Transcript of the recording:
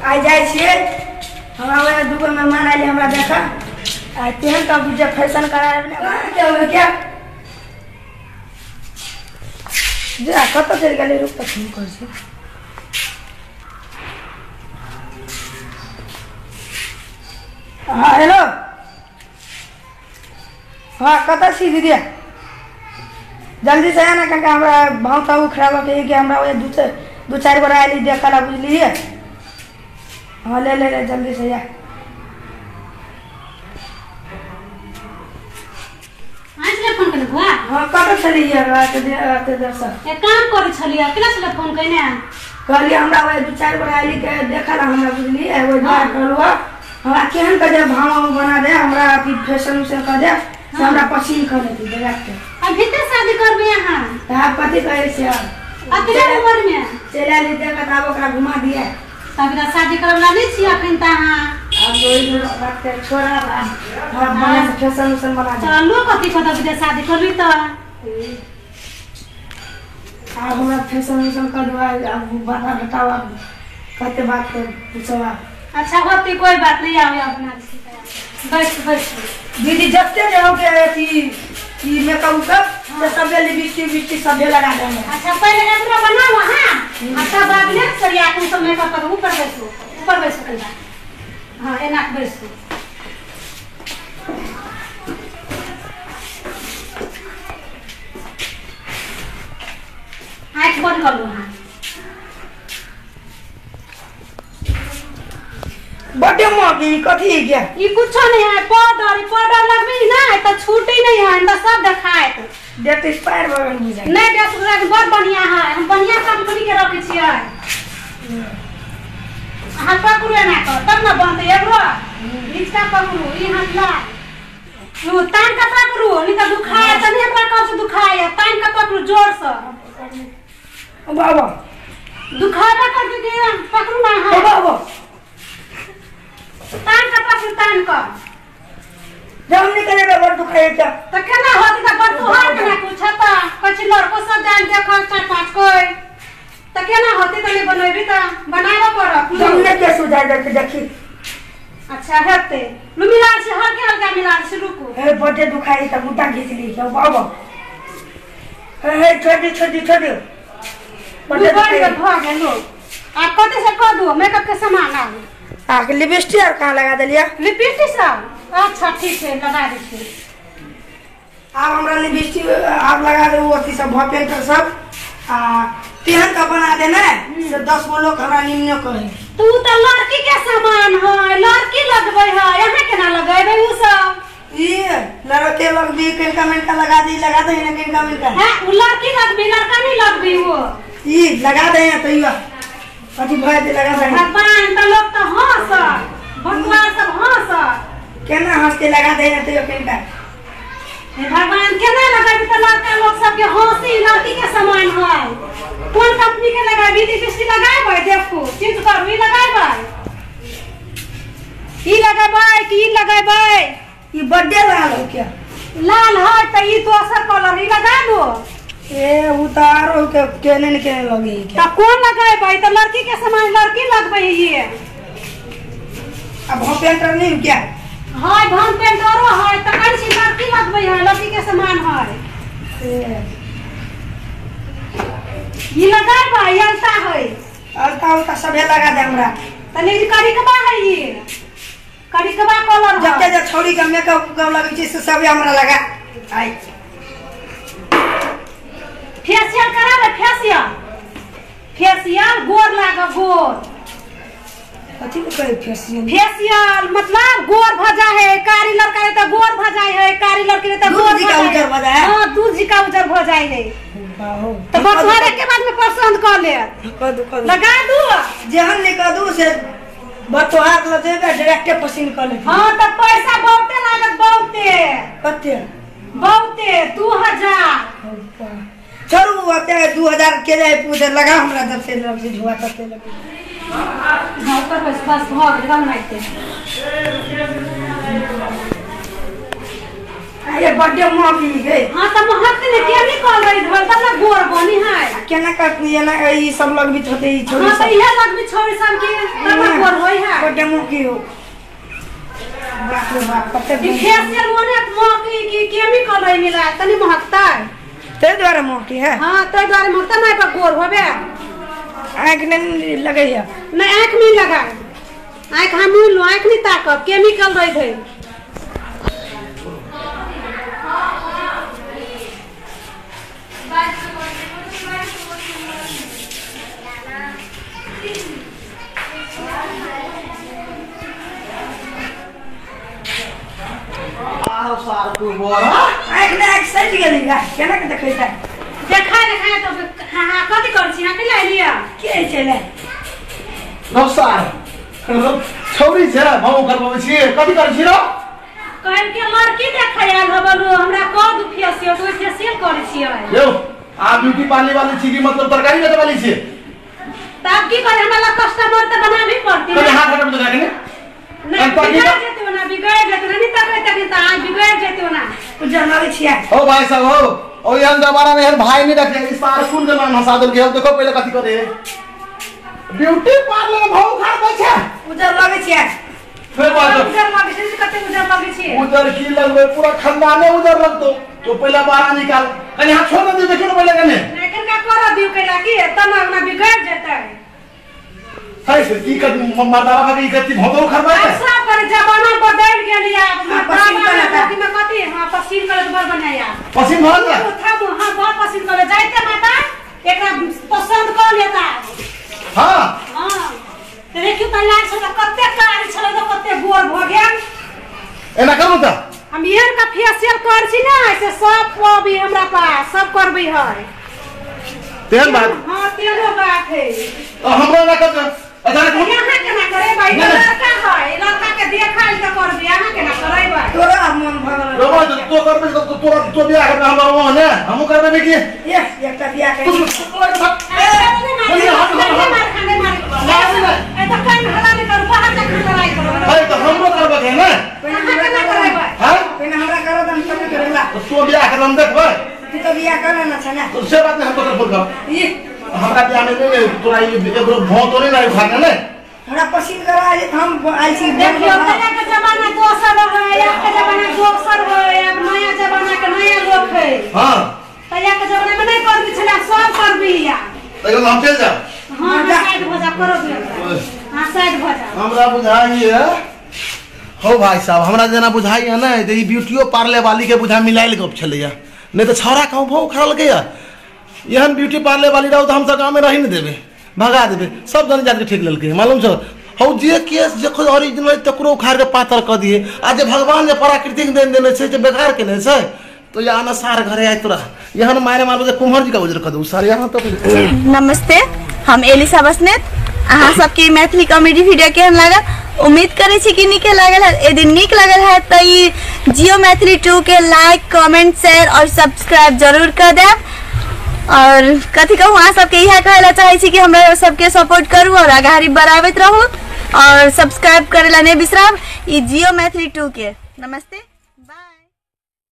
आइ जाइ छियै हमरा वएह दूगो मेहमान आयल हमरा देखा आ तेहन तब जे फैशन करा ने क्या जा कतऽ चलि गेलै रुक तऽ फोन करै छी। हँ हेलो, हँ कतऽ छी दीदी? जल्दी से आया ना कनका हमरा भाव ताव खराब के कि हमरा ओए दू चारि गोरा आयली देखऽ ला बुझलियै। हाँ ले ले ले जल्दी से आ। अहाँ फोन केने बुआ? हाँ कतऽ छलियै रात रात देर से? एक काम करै छलियै, केना छलै फोन केने? कहलियै हमरा ओए दू चारि गोरा आयली के देखऽ ला हमरा बुझलियै, ओहि दुआरे कहलहुँ हमरा केहन के जे भाव बना दे हमरा अथी फैशन उशन कऽ दे से हमरा पसीन कर लेती डायरेक्ट। अब भीतर शादी करबै अहाँ? तऽ आब कथी कहै छै आब? अतरे उम्र में? चलि आयली देख तऽ आब ओकरा घुमा दिए। तब तऽ शादी करऽ वाला नहि छी अखन तऽ अहाँ। आब ओहि बात के छोड़ा हमरा बना फैशन उशन बना दे। चलू कथी कतऽ विदेश शादी करबी तऽ? आब हमरा फैशन उशन कर देबा आब बात हटाओ आब कते बात के पूछब आब। अच्छा होती कोई बात नहीं, आवे अपना बैठ बैठ। दीदी जते जे हो के अथी ई मेकअप उकअप से सबे लिपस्टिक उपिस्टिक सबे लगा देंगे। अच्छा पहले एतरो बनाओ हां, आ तब बाद में सरिया के सब मेकअप कर ऊपर बैसो, ऊपर बैसो कहिया। हां एना के बैसो। आँख बंद कर लो। हां बड्डे महगी कथी है क्या? ई कुछो नहीं है, पाउडर पाउडर लगबी ना त छूटी नहीं है, त सब देखायत। डेट एक्सपायर भऽ गेल बुझाइ। नहीं डेट एक्सपायर बड़ बढ़िया है, हम बढ़िया कंपनी के रखे छियै। अहाँ पकड़ू एना कऽ तब न बनतै। एगो निचका पकड़ू, ई हाथ ला उ तान के पकड़ू, नहीं त दुखाय त नहीं हमरा कहब से दुखाय। तान के पकड़ू जोर से। बाबा दुखाबे कर दीदी, पकड़ू ना अहाँ। बाबा तान के पकड़ू, तान के। जब हम निकलेगा बड़ दुखाय क्या? त केना होती त बड़ तोहार केना कुछ त कहै छी लड़को सब जान देख चार पाँच कोइ त केना होती त नहीं बनैबी त बनाबऽ पड़त। हमने के सुझाय देख देखी। अच्छा हेतै लू मिला छी, हल्का हल्का मिला छी, रुकू। हे बड्डे दुखाई त गुटा घीच ली क्या बाबा? हे हे छोड़ दे छोड़ दे छोड़ दे। बड्डे बन दुखाई। गेल भऽ गेल। लो आब कथी से कऽ दू मेकअप के सामान आब? आ लिपस्टिक आर कहाँ लगा देलियै? लिपस्टिक सब अच्छा ठीक है लगा दै छी। आब हमरा लिपस्टिक आब लगा दे अथी सब भऽ पेंटर सब आ तेहन का बना दे ने से 10 गो लोग हमरा निम्न कहे। तू त लड़की के सामान है, लड़की लगबै है, यहाँ केना लगेबै उ सब? ई लड़के लगबी किनका मिनका लगा दी लगा दे ना किनका मिनका। हैं उ लड़की लगबी, लड़का नहीं लगबी वो। ई लगा दे तैयो अथी भए दे लगा दे। भगवान त लोग त हंस भगवान सब हंस केना हंसते लगा दे तैयो किनका। हे भगवान केना लगेबी त लड़का लोग सबके हंसी, लड़की के सामान है। कोन कंपनी के लगाबी? लिपस्टिक लगाबे देखू चेंज करू, ई लगाबे ई लगाबे कि ई लगाबे? ई बड्डे लाल हो क्या? लाल है त ई दोसर कलर ई लगा दो। ए उ त आरो के केने ने केने लगे त कोन लगाबे? त लड़की के सामान लड़की लगबे है ये। अब हम पेंटर नहीं क्या? है भन पेंटरो है त कन छी लड़की लगबे है, लड़की के सामान है। ए ई लगाबे ई अलता है। अलता उल्ता सबे लगा दे हमरा। तनी करिकबा है ये, करिकबा कलर है। जते जे छौड़ी के मेकअप उकअप लगै छै से सबे हमरा लगा। आई फेशियल कराबे, फेशियल फेशियल गोर लागब गोर। कथी के कहै फेशियल? फेशियल मतलब गोर भ जाय है, कारी लड़का रहे त गोर भ जाय है, कारी लड़की रहे त दूध गोर जी भ का जाय उजर भ जाय है। हां दूध जी का उजर भ जाय है। बाहो त बसुआरे के बाद में पसंद कर ले। कह दू कह दू लगा दू जेहन नहीं कह दू से बतोहार ल जेबे डायरेक्टे पसीन कर ले। हां त पैसा बहुते लागत, बहुते। कते? बहुते 2000। छोड़ू ओते 2000 के जाय पूजे लगा हमरा जब से लग से झुआ तते लगे। हां ऊपर बस बस भ गेल रंग मारते। अरे बड्डे महगी गई। हां त महक ने के निकल रही धर तब ना गोर बनी है। केना कर एना ई सब लगबित होते ई छोड़ी हां त सब। इहे लगबी छोड़ी सब के तब ना गोर के मुँह की हो बाप रे बाप कते ई फेशियल ओने महकी की केमिकल है मिला तनी महकता ते द्वारा महकी है। हां ते द्वारा महकता नहीं पर गोर होबे। आँख नहीं लगे है नहीं आँख नहीं लगाए आँख हम लो आँख नहीं ताकब केमिकल रही है। आँख ने आँख सज गेली केना के देखै छै देखा देखा तो हां कथि कर छी हां के ले लिया के छै ले नमस्कार छौरी छै भाव करबै छी कथि कर छी रो कहल के लड़की देखै आयल हबलो हमरा कह दू फेशियल तो फेशियल करै छियै। यौ आ ब्यूटी पार्लर वाली छी की मतलब तरकारी बेचै वाली छी तब की करे हमरा कस्टमर त बनाबी पड़ती कनि हाथ हटब तो जाके नहीं बिगड़ जेतै ना बिगड़ जेतै नहीं तकै तक त आ बिगड़ जेतै ना उजर लगै छियै। ओ भाई साहब हो ओ एहन जमाना में एहन भाई नहीं रखे इस सार सुन के नाम हंसा देल के देखो पहले कथि करे ब्यूटी पार्लर भाव खा दै छै उजर लगै छियै फिर बात उजर लगै छै कते उजर लगै छै उजर की लगबै पूरा खानदाने उजर लगतो तो पहला बारा निकाल कनि हाथ छोड़ दे देखियो न पहले कने नहीं कनका कर दियो कैला की तना ना बिगड़ जेतै है से की कर मर्दावा के ई कथि भोदो खरबै सब पर जमाना बदल गेल आब पसीन करे में कथि हां पसीन करे बर बनाया पसीन भर जा थामो हां बहुत पसीन करे जाइते माता एकरा पसंद कर लेता। हां हां देखियो त लाल छ कते कारी छलै त कते गोर भ गेल एना करू त हम एहन का फेशियल कर छी ना से सब पबी हमरा पास सब करबै है तेहन बात। हां तेहनो बात है तो हमरो ना कर अचानक यहाँ केना करे भाई लड़का है लड़का के देखाल त करबे यहाँ केना करैबे तोरा मन भगल रोबो तो करबे तो तोरा तो बियाह करबे हमरा ओ ने हमहु करबे की ये एकटा बियाह कर ए मार खाने मार ए त कान हला नहीं कर बाहर जा के लड़ाई करो है तो हमरो करबे के ने यहाँ केना करैबे हां पहिने हमरा करो त हम सब करैला तो बियाह कर हम देखबै तू तो बियाह कर ना छ ना तो से बात नहीं हम तो कर ई हमरा बियाह में नहीं तोरा ई एगो भौं तो नहीं लाइ खाने ने हमरा पसीन करा जे हम आइ छी। देखियो पहले के जमाना दोसर है अब के जमाना दोसर है अब नया जमाना के नया लोग है। हां पहले के जमाना में नहीं करबी छला सब करबी या तैयो हम चल जा। हां साइड भ जा करो हां साइड भ जा हमरा बुझाई है हो भाई साहब हमरा जेना बुझाई है ना जे ई ब्यूटीओ पार्लर वाली के बुझा मिलाइल गप छलैया नहीं तो छौरा कहूं भौ उखड़ल के एहन ब्यूटी पार्लर वाली रहू तो हम सब गाँव में रही नहीं देबे भगा देबे सब जन जाके ठीक लेलकै मालूम छौ हौ जे केस जे खुद ओरिजिनल तकरो उखाड़ के पातर कऽ दिए आ जे भगवान जे प्राकृतिक देन देने छै जे बेकार केने छै तो यहाँ ना सार घरे आय तोरा यहाँ मारे मारो जे कुम्हर जी का उजर कऽ दू सार यहाँ तो। नमस्ते, हम एलिसा बसनेत। अहाँ सबके मैथिली कॉमेडी वीडियो केहन लागल? उम्मीद करै छी कि नीके लागल है। यदि नीक लागल है तो ई जियो मैथिली 2 के लाइक कमेंट शेयर और सब्सक्राइब जरूर कर देब। और कथी कहूँ, अहाँ सबके इएह कहै ला चाहै छी कि हमरा सबके सपोर्ट करू और आगाड़ी बढ़ाबैत रहू और सब्सक्राइब करे ला नहीं बिसराब ई जियो मैथिली 2 के। नमस्ते।